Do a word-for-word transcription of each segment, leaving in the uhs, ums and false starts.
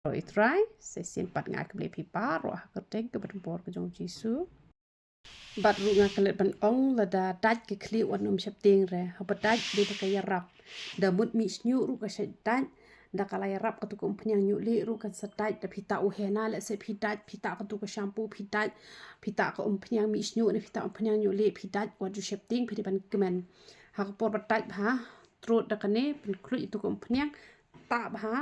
Ïaroh Trai, sa shisien pat nga ai khublei phi baroh ha ka kyrteng kaba donbor ka jong u Jisu. Bad ruh nga klet ban ong lada dait ka khlieh wat nym sheptieng re. Haba dait dei ba ka ïarap. Da mut mih shñiuh ruh ka shait dait. Da ka la ïarap katu ka umphniang ñiuh lieh ruh kan sa dait, da phi tah u henna lehse phi dait, phi tah katu ka shampoo phi dait, phi tah ka umphniang mih shñiuh ne phi tah umphniang ñiuh lieh phi dait, wat ju sheptieng, phi dei ban kmen. Ha ka por ba dait bha, trud da kane, pynkhluit ïa tu ka umphniang, tah bha,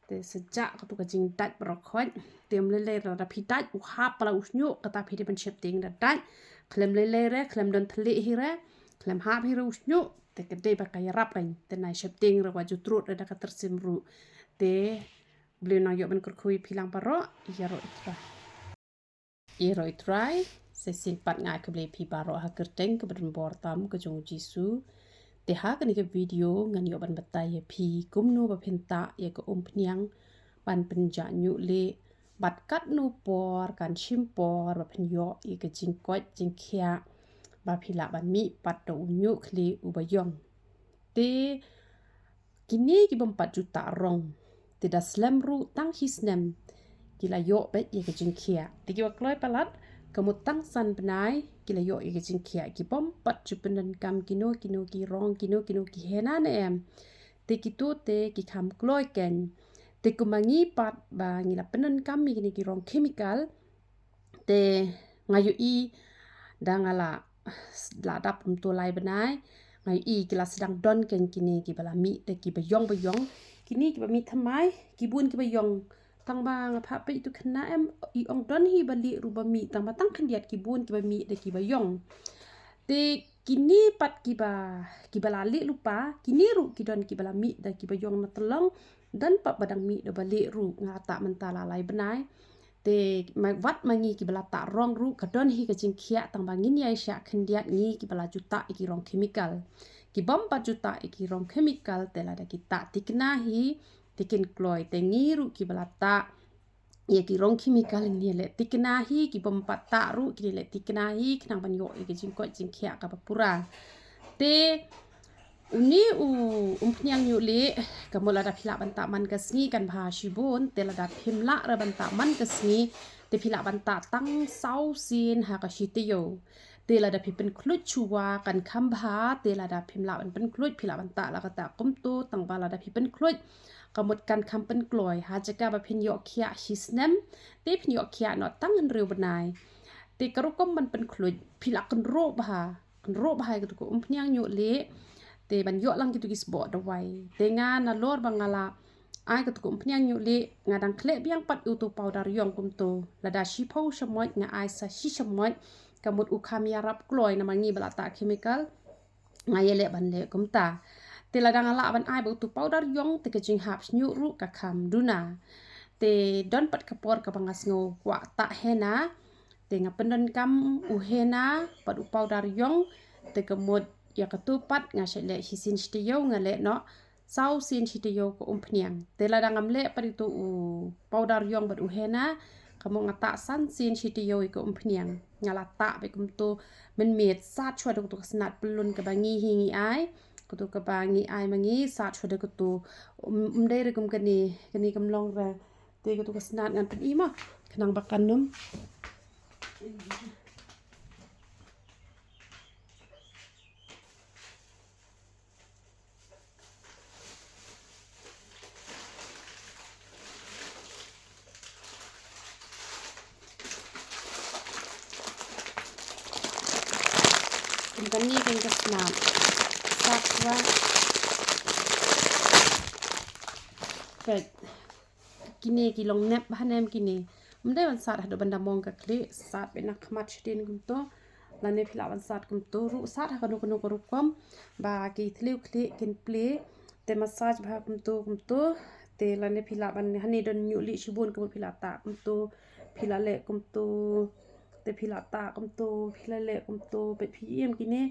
te sa jah katu ka jingdait baroh khoit. Te ym lei lei re lada phi dait u hap palat u shñiuh, kata phi dei ban sheptieng da dait. Khlem lei lei re, khlem don thylliej hi re, khlem hap hi re u shñiuh, te ka dei ba ka ïarap kan. Te nai sheptieng re, wat ju trud re da ka tyrsim ruh. Te U Blei un nang ïoh ban kyrkhu ïa phi lang baroh. Ïaroh Trai. Ïaroh Trai, sa shisien pat nga ai khublei phi baroh ha ka kyrteng kaba donbor tam ka jong u Jisu. Te ha kane ka video ngan ïoh ban batai ïa phi kumno ba phin tah ïa ka umphniang ban pynjah ñiuh lieh, bad katno por kan shim por ba phin ïoh ïa ka jingkoit jingkhiah ba phi lah ban mih pat da u ñiuh khlieh uba ïong. Te kine ki bym pat ju tah rong, te da slem ruh tang shi snem ki la ïoh beit ïa ka jingkhiah. Te kiba kloi palat, ka mut tang san bnai ki la ïoh ïa ka jingkhiah. Ki bym pat ju pyndonkam kino kino ki rong, kino kino ki henna ne em. Te kitu te ki kham kloi keiñ. Te kumba ngi pat ba ngi la pyndonkam ïa kine ki rong chemical, te nga ïohi da nga la, la dap kumtu lai bnai, nga ïohi ki la sdang don keiñ kine kiba la mih da kiba ïong ba ïong. Kine kiba mih thymmai, ki bun kiba ïong. Tang ba nga phah peit tu khynnah em, i ong don hi ba lieh ruh ba mih, tang ba tang khyndiat ki bun kiba mih da kiba ïong. Te kine pat kiba, kiba la lieh lypa, kine ruh ki don kiba la mih da kiba ïong na tlong, don pat ba dang mih da ba lieh ruh, nga tah mynta la lai bnai. Te ma, wat ma ngi kiba la tah rong ruh, ka don hi ka jingkhiah, tang ba ngin ïai shah khyndiat ngi kiba la ju tah ïa ki rong chemical. Ki bym pat ju tah ïa ki rong chemical, te lada ki tah thikna hi, te kin kloi, te ngi ruh kiba la tah ïa ki rong chemical ngin ïaleh thikna hi, ki bym pat tah ruh kin ïaleh thikna hi, khnang ban ïoh ïa ka jingkoit jingkhiah kaba pura. Te une u umphniang ñiuh lieh, ka mut lada phi lah ban tah man ka sngi kan bha shibun, te lada phim lah re ban tah man ka sngi, te phi lah ban tah tang saw sien ha ka shi taïew. Te lada phi pynkhluit shuwa kan kham bha, te lada phim lah ban pynkhluit, phi lah ban tah la kata kumtu, tang ba lada phi pynkhluit, ka mut kan kham pynkloi, ha jaka ba phin ïoh khiah shi snem, te phin ïoh khiah noh tang hynriew bnai. Te ka rukom ban pynkhluit, phi lah kynroh bha, kynroh bha ïa katu ka umphniang ñiuh lieh, te ban ïoh lang kitu ki sboh dawai. Te nga nalor ba nga la ai katu ka umphniang ñiuh lieh, nga dang khleh biang pat utu powder ïong kumtu. Lada shiphew shamoit nga ai sa shi shamoit, ka mut u kham ïarap kloi namar ngi ba la tah chemical, nga ïaleh ban leh kumta. Te lada nga lah ban ai ba utu powder ïong, te ka jinghap shñiuh ruh ka kham duna. Te don pat ka por kaba nga sngew kwah tah henna, te nga pyndonkam u henna bad u powder ïong, te ka mut ïa katu pat nga shait leh shisien shi taïew, nga leh noh saw sien shi taïew ka umphniang. Te lada ngam leh pat ïa utu u powder ïong bad u henna, ka mut nga tah san sien shi taïew ïa ka umphniang. Nga la tah beit kumtu mynmiet, sat shuwa da katu ka snat pyllun kaba ngi hi ngi ai, katu kaba ngi ai ma ngi, sat shuwa da katu. Ym, ym dei re kum kane, kane kam long re. Te katu ka snat ngan pyni mo, khnang ba kan ym. Kum kane keiñ ka snat. Sat shuwa. Peit. Kine ki long nep bha ne em kine. Ym dei ban sat haduh ban da mong ka khlieh, sat beit na khmat shadien kumtu. Lane phi lah ban sat kumtu ruh, sat ha kano kano ka rukom ba ki thliew khlieh kin plie. Te massage bha kumtu kumtu. Te lane phi lah ban, hane don ñiuh lieh shibun ka mut phi lah tah kumtu, phi lah leh kumtu. Te phi lah tah kumtu, phi lah leh kumtu. Peit phi ïohi em kine,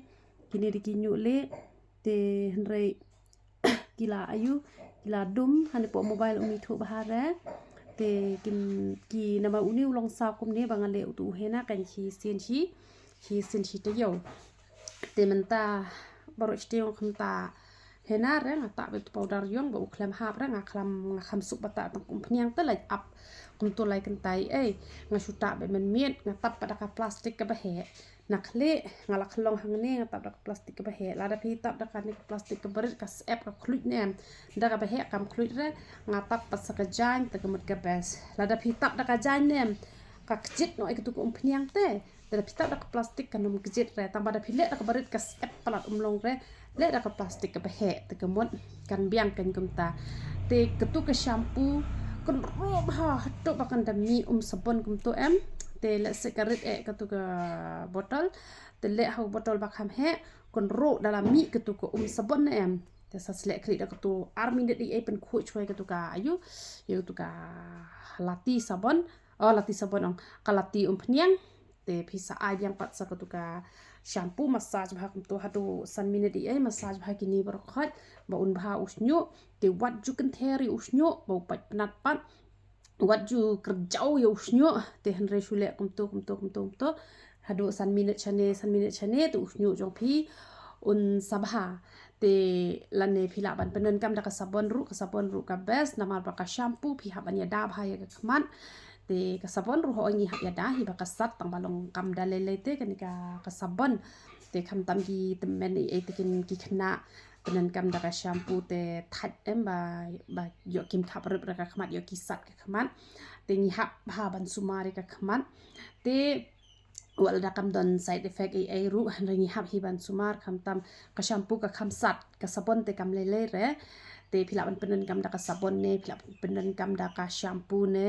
kine dei ki ñiuh lieh. Te hynrei ki la ayu, ki la dum, hane pok mobile um ithuh bha re. Te kim, ki namar une u long saw kumne ba nga leh utu u henna keiñ shisien shi, shisien shi taïew. Te mynta baroh shi taïew kumta Hena re nga tah beit u powder ïong ba u khlem hap re nga khlem nga kham suk ba tah tang umphniang te lai ap kumto lai kyntai ei. Nga shu tah beit mynmiet nga tap pat da ka plastik kaba heh. Na khlieh nga la khlong hangne nga tap da ka plastik kaba heh. Lada phi tap da kane ka plastik kaba rit ka sep ka khluit ne em. Da kaba heh kam khluit re nga tap pat sa ka jaiñ te ka mut ka best. Lada phi tap da ka jaiñ ne em ka kjit noh ïa katu ka umphniang te. Te da phi tap da ka plastik kan ym kjit re tang ba da phi leh da kaba rit ka sep palat um long re. Leh da ka plastik kaba heh te ka mut kan biang kan kumta. Te katu ka shampoo kan ruh bha haduh ba kan da mih um sabon kumto em. Te lehse ka rit eh katu ka botol. Te leh ha u botol ba kham heh kan ruh da la mih katu ka um sabon ne em. Te sa sleh khlieh da katu ar minit ei ei pynkhuid shuwa ïa katu ka ayu ïa katu ka lati sabon. Oh lati sabon ong ka lati umphniang. Te phi sa ai biang pat sa katu ka shampoo massage bha kumto haduh san minit ei ei massage bha kine baroh khoit ba un bha u shñiuh. Te wat ju kynther ïa u shñiuh ba u pait pnat pat. Wat ju kyrjaw ïa u shñiuh te hynrei shu leh kumto kumto kumto kumto haduh san minit shane san minit shane te u shñiuh jong phi un sa bha. Te lane phi lah ban pyndonkam da ka sabon ruh ka sabon ruh ka best namar ba ka shampoo phi hap ban ïada bha ïa ka khmat. Te ka sabon ruh hooid ngi hap ïada hi ba ka sat tang ba long kam da lei lei te kane ka ka sabon. Te khamtam ki tymmen ei ei te kin ki khynnah pyndonkam da ka shampoo te thait em ba ba ïoh kim khap rep da ka khmat ïoh ki sat ka khmat. Te ngi hap bha ban sumar ïa ka khmat. Te wat lada kam don side effect ei ei ruh hynrei ngi hap hi ban sumar khamtam ka shampoo ka kham sat ka sabon te kam lei lei re. Te phi lah ban pyndonkam da ka sabon ne phi lah ban pyndonkam da ka shampoo ne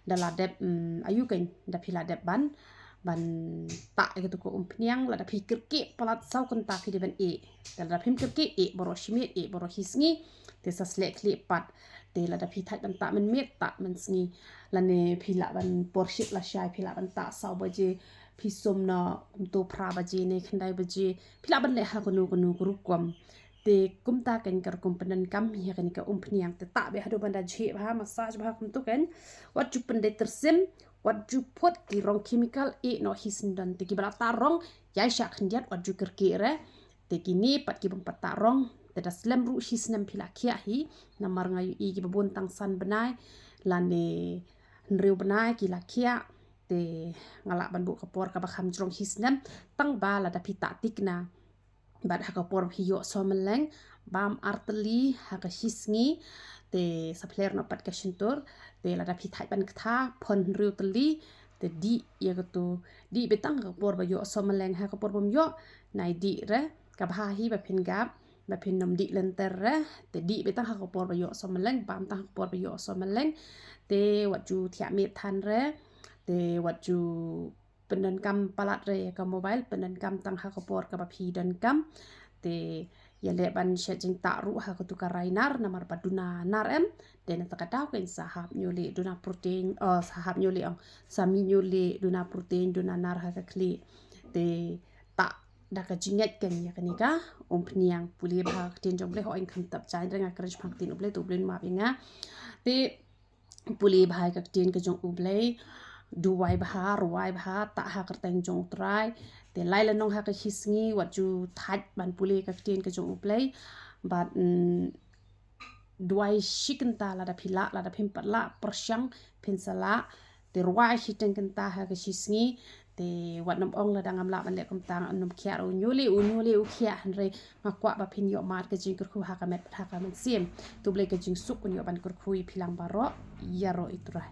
da la dep mm, ayu kan da phi la dep ban ban tah ïa katu ka umphniang lada phi kyrkieh palat saw kynta phi dei ban ïeh. Te lada phim kyrkieh ïeh baroh shi miet ïeh baroh shi sngi. Te sa sleh khlieh pat te lada phi thait ban tah mynmiet tah mynsngi. Lane phi lah ban por shit lashai phi lah ban tah saw baje phi sum na kumto phra baje ne khyndai baje phi lah ban leh ha kano kano ka rukom. Te kumta kan ka rukom pyndonkam ïa kane ka umphniang te tah beit haduh ban da jhieh bha massage bha kumto kan. Wat ju pyndei tyrsim wat ju phut ki rong chemical ïeh noh hi syndon te kiba la tah rong ïai shah khyndiat wat ju kyrkieh re. Te kine pat ki bym pat tah rong te da slem ruh shi snem phi la khiah hi. Namar nga ïohi kiba bun tang san bnai lane hynriew bnai ki la khiah. Te nga lah ban buh ka por kaba kham jrong shi snem tang ba lada phi tah thikna. Bad ha ka por phi ïoh sohmylleng bam artylli ha ka shi sngi. Te sa phler noh pat ka shyntur te lada phi thait ban ktha phon hynriew tylli. Te dih ïa katu dih beit tang ha ka por ba ïoh sohmylleng ha ka por bym ïoh nai dih re. Ka bha hi ba phin gap ba phin nym dih lynter re. Te dih beit tang ha ka por ba ïoh sohmylleng bam tang ha ka por ba ïoh sohmylleng. Te wat ju thiah miet than re. Te wat ju pyndonkam palat re ïa ka mobile pyndonkam tang ha ka por kaba phi donkam. Te ïaleh ban shet jingtah ruh ha katu ka rai nar namar ba duna nar em. Te na ta ka daw kan sa hap ñiewleh duna protein oh sa hap ñiewleh ong sa mih ñiewleh duna protein duna nar ha ka khlieh. Te tah da ka jingngeit kan ïa kane ka umphniang pule bha ka ktien jong U Blei hooid nga khamtam jaiñ re nga kren shaphang ktien U Blei te U Blei un map ïa nga. Te pule bha ïa ka ktien ka jong U Blei. Duwai bha rwai bha tah ha ka kyrteng jong U Trai. Te lai la nong ha ka shi sngi wat ju thait ban pule ïa ka ktien ka jong U Blei. Bad mm, duwai shi kynta lada phi lah lada phim pat lah pyrshang phin sa lah. Te rwai shiteng kynta ha ka shi sngi. Te wat nym ong lada ngam lah ban leh kumta ngam nym khiah ruh u ñiewleh u ñiewleh u khiah hynrei nga kwah ba phin ïoh mad ka jingkyrkhu ha ka met bad ha ka mynsiem. Te U Blei ka jingsuk un ïoh ban kyrkhu ïa phi lang baroh. Ïaroh ïa U Trai.